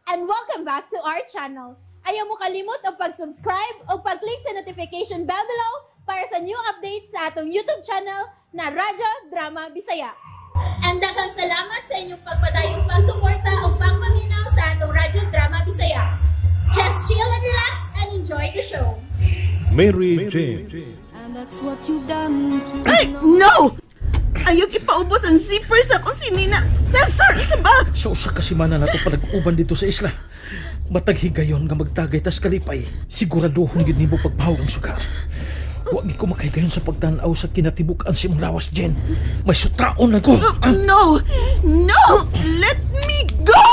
And welcome back to our channel. Ayaw mo kalimot og pag-subscribe o pag-click sa notification bell below para sa new updates sa atong YouTube channel na Radyo Drama Bisaya. And daghang salamat sa inyong pagpadayong pagsuporta o pagpaminaw sa atong Radyo Drama Bisaya. Just chill and relax and enjoy the show. Mary Jane. And that's what you've done to Ay, no! Ayaw ipaubos ang zipper sa akong sinina. Cesar, sa ba? Sa usa ka semana nato panag-uban dito sa isla. Matag higayon nga magtagay tas kalipay, siguraduhon gid nimo pagbahog ang suga. Wa gid ko makahigayon sa pagtan-aw sa kinatibuk-an sa imong lawas, Jen. May sutraon na ko. Ah, No! No! Let me go!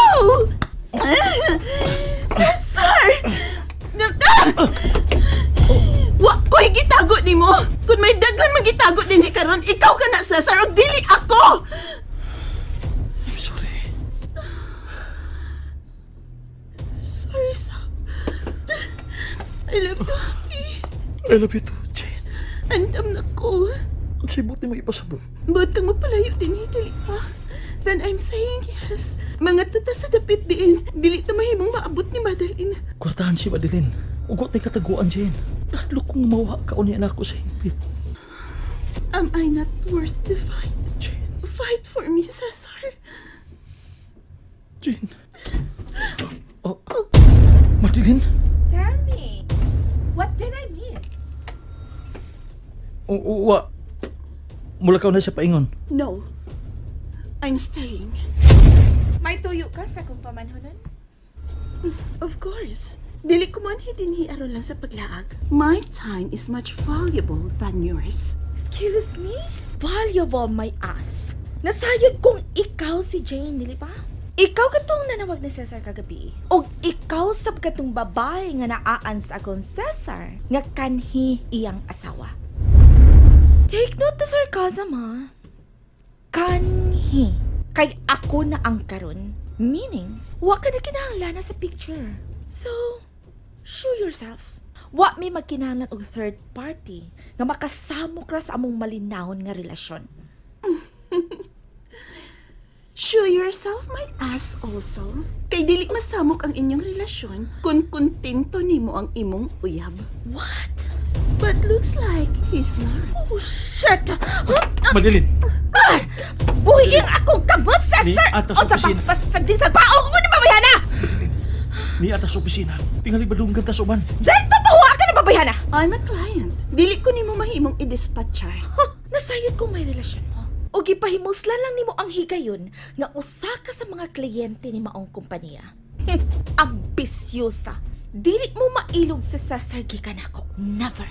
Cesar! Ah! Wa ko'y gitago nimo. Kung may daghan magitago dinhi karon, ikaw ka na, Cesar, ug dili ako. I'm sorry. Sorry, Sab. I love you, happy. I love you too, Jane. Andam na ko. Unsay buot nimo ipasabot? Buot kang mapalayo dinhi, dili pa? Then I'm saying yes. Mangadto ta sa dapit diin. Dili ta mahimong maabot ni Madeline. Kwartahan si Madeline. Ug wa tay kataguan, Jane. Hadlok kong mawa ka unya nako sa hingpit. Am I not worth the fight? Jane. Fight for me, Cesar. Jane. Oh, Madeline? Tell me, what did I miss? Wa. Mulakaw na siya paingon. No. I'm staying. May tuyo ka sa akong pamanhonan? Of course. Dili ko man dinhi aron lang sa paglaag. My time is much valuable than yours. Excuse me? Valuable my ass. Nasayod kong ikaw si Jane, dili ba? Ikaw katong nanawag ni Cesar kagabi. Og ikaw sab katong babae nga naaan sa akong Cesar nga kanhi iyang asawa. Take note the sarcasm, ha? Kanhi. Kay ako na ang karon. Meaning, wa ka na kinahanglan sa picture. So, show yourself. Wa may magkinahanglan og third party nga makasamok ra sa among malinawon nga relasyon. Show yourself my ass also. Kay dili masamok ang inyong relasyon kung kontento nimo ang imong uyab. What? But looks like he's not. Oh, shit! Huh? Madeline! Ah! Buhiing akong kamot, Cesar! Ni atas O sa opisina. pagpasagding sa baong ko ni babayhana! Madeline! Ni atas opisina. Tingali badunggan tas uban. Then papahuwa ka na, babayhana! I'm a client. Dili ko nimo mahimong i-dispatchar. Huh, nasayod ko may relasyon mo. O gipahimusla lang nimo ang higayon nga usa ka sa mga kliyente ni maong kompanya. Ambisyosa. Dili mo mailog sa Cesar gikan ako. Never.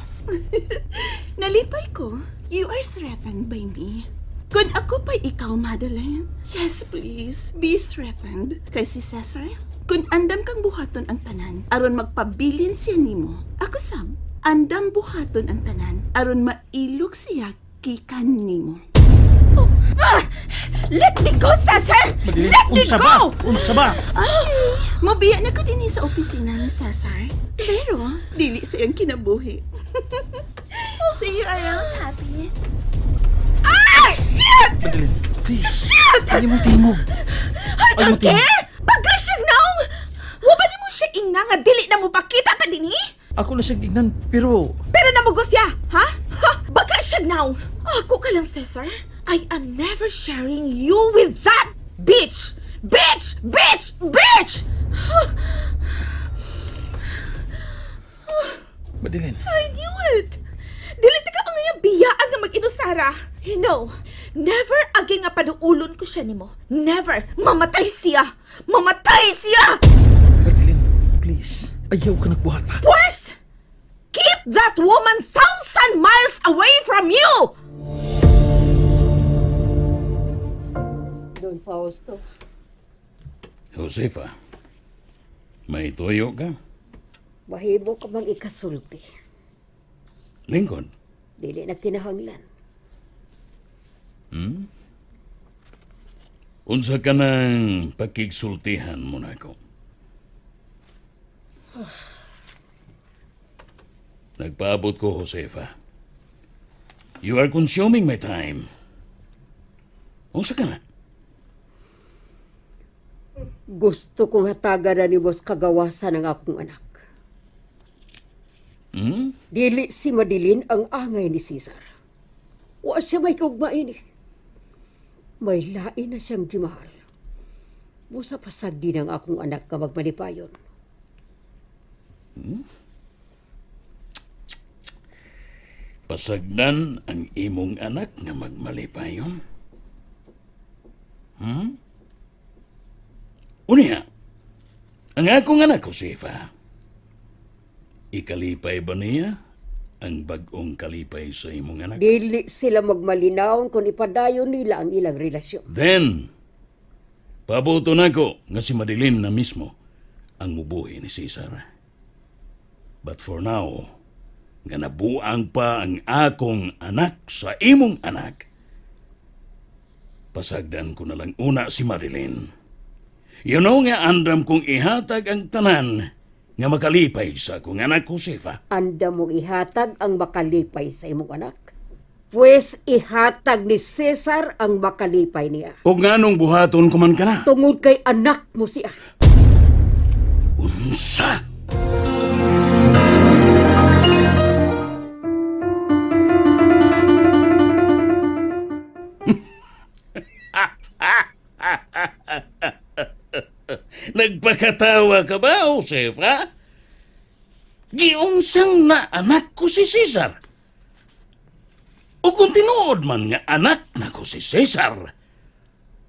Nalipay ko. You are threatened by me. Kung ako pa'y ikaw, Madeline, yes please, be threatened. Kay si Cesar, kung andam kang buhaton ang tanan, aron magpabilin siya nimo. Ako sab, andam buhaton ang tanan, aron mailog siya gikan nimo. Ah! Let me go, Cesar! Madeline, Let me unsa go! ba? Unsa ba? Okay, mobiya na ko dinhi sa opisina ni Cesar. Pero, dili sa iyang kinabuhi. See you around, happy. Ah, shit! Madeline, please. Shit! Ayaw mo tingog. I Ay, don't mo tingog. care! Baga siya naong! Wa ba nimo siya ingna nga dili na mo pakita pa dinhi? Ako na siyang ingnan, pero Pero namugos siya, ha? Ha? Baga siya now. Ako ka lang, Cesar. I am never sharing you with that bitch! Bitch! Bitch! Bitch! Madeline. I knew it! Dili ta ka ang iyang biyaan nga mag-inusara. You know, never again nga paduulon ko siya nimo. Never! Mamatay siya! Mamatay siya! Madeline, please. Ayaw ka nagbuhat ha. Pwes! Keep that woman 1,000 miles away from you! Don Fausto, Josefa, may tuyo ka? Mahimo ka bang ikasulti? Lingkod. Dili na kinahanglan. Unsa ka nang pakigsultihan mo na ako? Nagpaabot ko, Josefa. You are consuming my time. Unsa ka na? Gusto kong hatagan na ni boss kagawasan ang akong anak. Hmm? Dili si Madeline ang angay ni Cesar. Wa siya may kaugmain eh. May lain na siyang gimahal. Busa pasag din ang akong anak ka magmalipayon. Hmm? Pasagdan ang imong anak nga magmalipayon? Hmm? Unya, ang akong anak, Josefa, ikalipay ba niya ang bag-ong kalipay sa imong anak? Dili sila magmalinawon kung ipadayon nila ang ilang relasyon. Then, pabuto nako nga si Madeline na mismo ang mubuhi ni Cesar. But for now, nga nabuang pa ang akong anak sa imong anak, pasagdan ko na lang una si Madeline. You know nga andam kong ihatag ang tanan nga makalipay sa akong anak, Josefa. Andam mong ihatag ang makalipay sa imong anak? Pwes ihatag ni Cesar ang makalipay niya. O nganong buhaton ko man ka na? Tungod kay anak mo siya. Unsa? Nagpakatawa ka ba, Josefa? Giunsang na anak ko si Cesar. O kung tinuod man nga anak na ko si Cesar,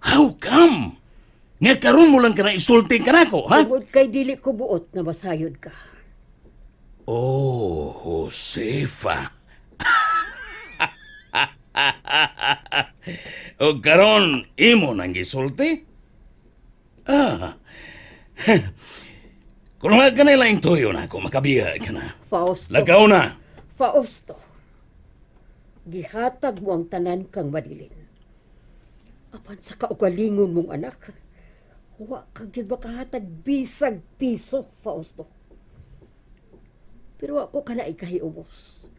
how come? Nga karon mo lang ka na isulti ka nako, ha? Tungod kay dili ko buot na masayod ka. Oh, Josefa. O karon imo nang gisulti? Ah. Kung nga ka na lang tuyo na ako, makabiya ka na. Fausto. Lagaw na. Fausto. Gihatag mo ang tanan kang Madeline. Apan sa kaugalingon mong anak, wa ka gyud makahatag bisag piso, Fausto. Pero ako ka na ikahiubos.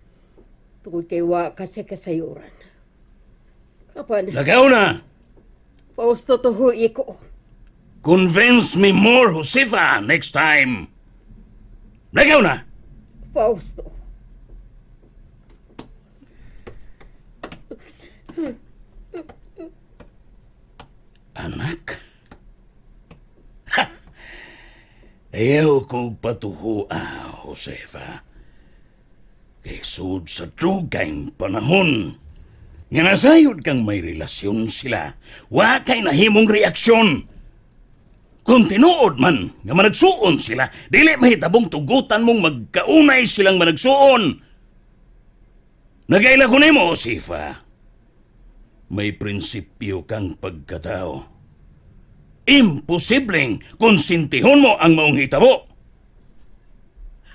Tungod kay wa kasi kasayuran. Apan... Lagaw na! Fausto, tuhoy ko. Convince me more, Josefa, next time. Lagaw na! Fausto. Anak? Ha! Ayaw kong patuhua, Josefa. Kay sud sa dugayng panahon, nga nasayod kang may relasyon sila, wa kay nahimong reaksyon. Kung tinuod man nga managsuon sila, dili mahitabong tugutan mong magkaunay silang managsuon. Nagaila ko nimo, Josefa. May prinsipyo kang pagkatao. Imposibleng konsintihon mo ang maong hitabo.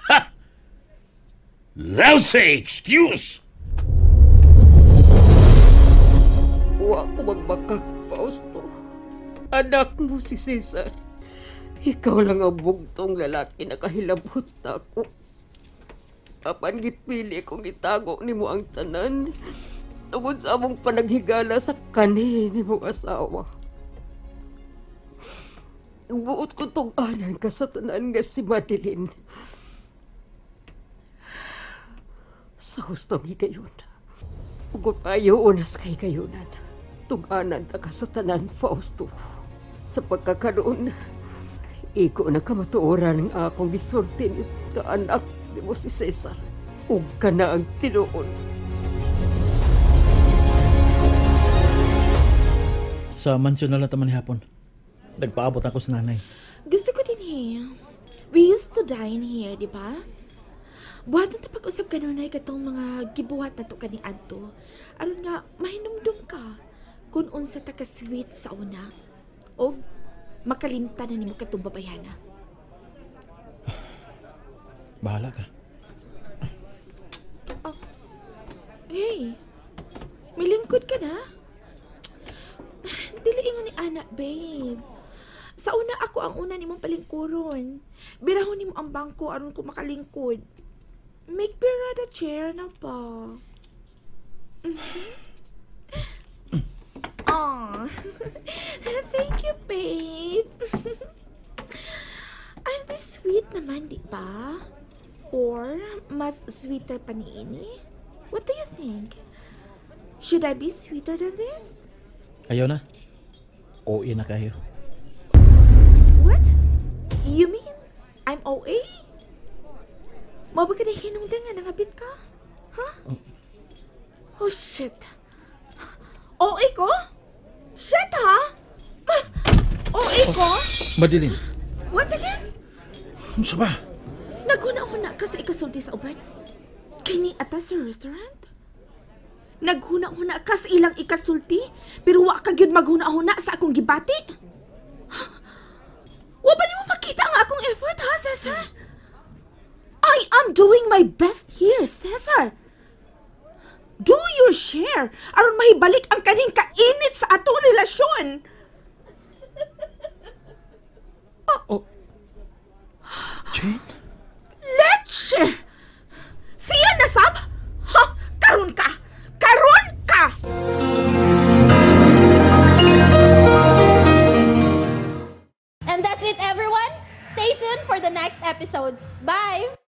Ha! Lousy excuse! Wa ko magbakak, Fausto. Anak mo si Cesar. Ikaw lang ang bugtong lalaki na kahilabot na ako. Apan gipili kong itago nimo ang tanan tungod sa among panaghigala sa kanhi nimong asawa. Buot ko tug-anan ka sa tanan nga si Madeline. Sa hustong higayon, ug ayaw unas kay gayunan. Tug-anan ta ka sa tanan, Fausto. Sa pagkakaroon, iko na kamatuoran ang akong gisulti ni kaanak ni mo si Cesar. Ug ka na ang tinuod. Sa mansyon na lang taman hapon. Nagpaabot ako sa nanay. Gusto ko din eh. We used to dine here, di ba? Buhat na pag-usap ka nunay katong mga gibuhat na to ka ni Adto. Aron nga, mahinumdum ka kung unsa ta ka-sweet sa una. O makalimtan na nimo katong babayhana. Bahala ka. Oh. Hey, may lingkod ka na? Dili ingon ni anak, babe. Sa una ako ang una nimong palingkuron. Birahon nimo ang bangko aron ko makalingkod. Make pera the chair na pa. Aw. Thank you, babe. naman, di ba? Or, mas sweeter pa niini? What do you think? Should I be sweeter than this? Ayaw na. OA na kayo. What? You mean I'm OA? Mao ba ka na hinungdan nga nangabit ka? Huh? Oh, shit. OA ko? Shit, ha? OA ko? Madeline, What again? unsa ba? Naghuna-huna ka sa ikasulti sa uban? Kay ni ata sa restaurant? Naghuna-huna ka sa ilang ikasulti, pero wa ka gyud maghuna-huna sa akong gibati? Wa ba nimo makita ang akong effort, ha, Cesar? I am doing my best here, Cesar. Do your share aron mahibalik ang kaning kainit sa atong relasyon. Oh. Jane? Leche! Siya na, sab? Ha? Karon ka! Karon ka! And that's it, everyone. Stay tuned for the next episodes. Bye!